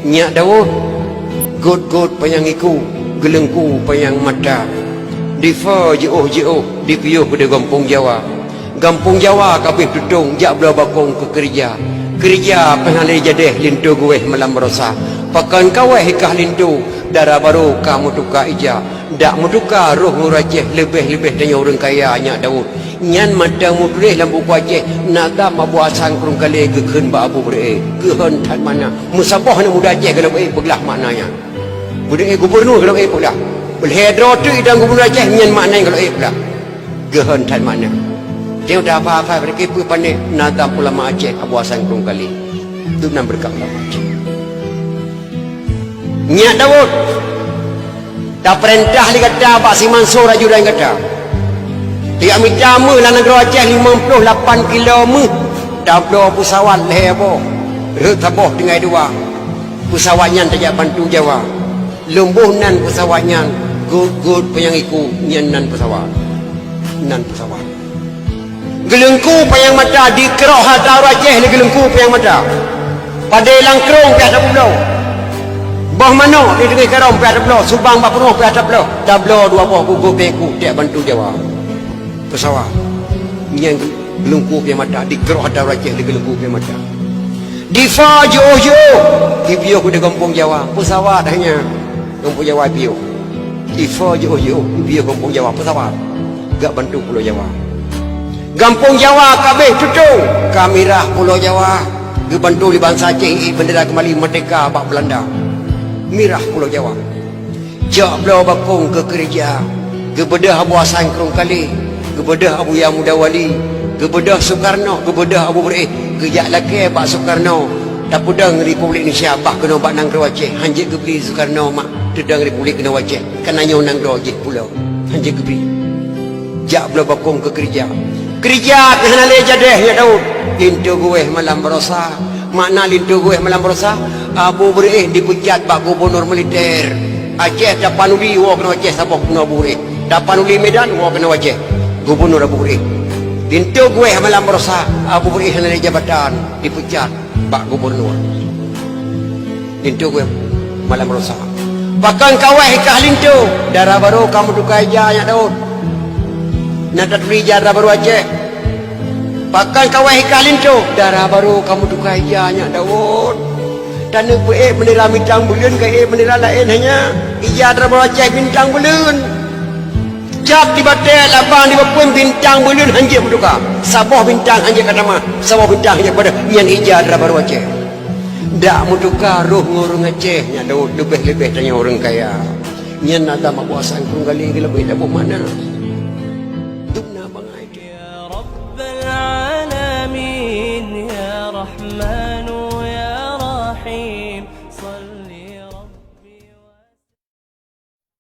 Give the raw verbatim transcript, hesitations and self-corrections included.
Nyak Daud, gôt-gôt panyang iku, geuleungku panyang mata. Difa jiôh-jiôh, dipiôh di gampông Jawa. Gampông Jawa ka abéh tutông, jak bloe bakông keu keureuja. Keureuja pih hana lé jadéh, linto geuwéh malam barosa. Pakon kawéh i kah linto, dara barô ka meutuka ija. Dak meutuka roh ureuëng Aceh, leubeh-leubeh tanyoe ureuëng kaya, Nyak Daud. Nyan mantong meutuléh lam buku Aceh, nazam Abu Hasan Krueng Kalé geukheun bak Abu Beureu'éh. Geuhon that makna. Meusaboh aneuk muda Aceh golom ék peuglah makna nyan. Beureu'éh gubunur golom ék peuglah. Lhée droe teuk idang gubunur Aceh nyan makna golom ék peuglah. Geuhon that makna. Teuh tafa-fa beureuki peue pané nazam ulama Aceh Abu Hasan Krueng Kalé. Dum nan beureukat ulama Aceh. Nyak Daud, tapeurintah lé gata bak si Mansur ajudan gata. Tajak mita méuh lam nanggroe Aceh limong ploh lapan kilo méuh, tabloe peusawat lhée boh, rhot saboh tinggai dua. Peusawat nyan tajak bantu Jawa. Lôn boh nan peusawat nyan, gôt-gôt panyang iku, nyan nan peusawat. Nan peusawat. Geuleungku panyang mata, dikrok hata ureuëng Aceh lé geuleungku panyang mata. Padé lam krông pih tabloe. Boh manok di teungoh karông pih tabloe, subang bak peurumoh pih tabloe. Tabloe dua boh gugôp panyang iku, tajak bantu Jawa. Peusawat. Nyan geuleungku panyang mata, dikrok hata ureuëng Aceh lé geuleungku panyang mata. Difa jiôh-jiôh, dipiôh di gampông Jawa. Peusawat hanya gampông Jawa piôh. Difa jiôh-jiôh, dipiôh gampông Jawa, peusawat. Jak bantu Pulo Jawa. Gampông Jawa ka abéh tutông, ka mirah Pulo Jawa. Geubantu lé bansa Aceh, ék beundera keumbali meurdéhka bak Beulanda. Mirah Pulo Jawa. Jak bloe bakông keu keureuja. Geubeudôh Abu Hasan Krueng Kalé, geubeudôh Abuya Muda Wali, geubeudôh Sukarno, geubeudôh Abu Beureu'éh, geujak lakée bak Sukarno. Tapeudong Republik Indonesia bah keunoe bak nanggroe Aceh, hanjeuet geubri Sukarno mak teudong Republik keunoe Aceh, kareuna nyoe nanggroe jih pulo. Hanjeuet geubri. Jak bloe bakông keu keureuja. Keureuja pih hana lé jadéh, Nyak Daud. Linto geuwéh malam barosa. Makna linto geuwéh malam barosa, Abu Beureu'éh dipeucat bak gubunur militer Aceh, Tapanuli woe keunoe Aceh, saboh keunoe Abu Beureu'éh. Tapanuli Medan woe keunoe Aceh. Gubunur Abu Beureu'éh. Linto geuwéh malam barosa, Abu Beureu'éh hana lé jabatan, dipeucat bak gubunur. Linto geuwéh malam barosa. Pakon kawéh i kah linto, dara barô ka meutuka ija, Nyak Daud. Na taturi ija dara barô Aceh. Pakon kawéh i kah linto, dara barô ka meutuka ija, Nyak Daud. Taneuk peuék beundera bintang buleuen, ka ék beundera laén hanya. Ija dara barô Aceh bintang buleuen. Cap di batée, labang di bapeuen, bintang buleuen hanjeuet meutuka. Saboh bintang hanjeuet ka tamah, saboh bintang hanjeuet padub, nyan ija dara barô Aceh. Dak meutuka roh ngon ureuëng Aceh, Nyak Daud, leubeh-leubeh tanyoe ureuëng kaya. Nyan na tam Abu Hasan Krueng Kalé geulabeh daboh makna.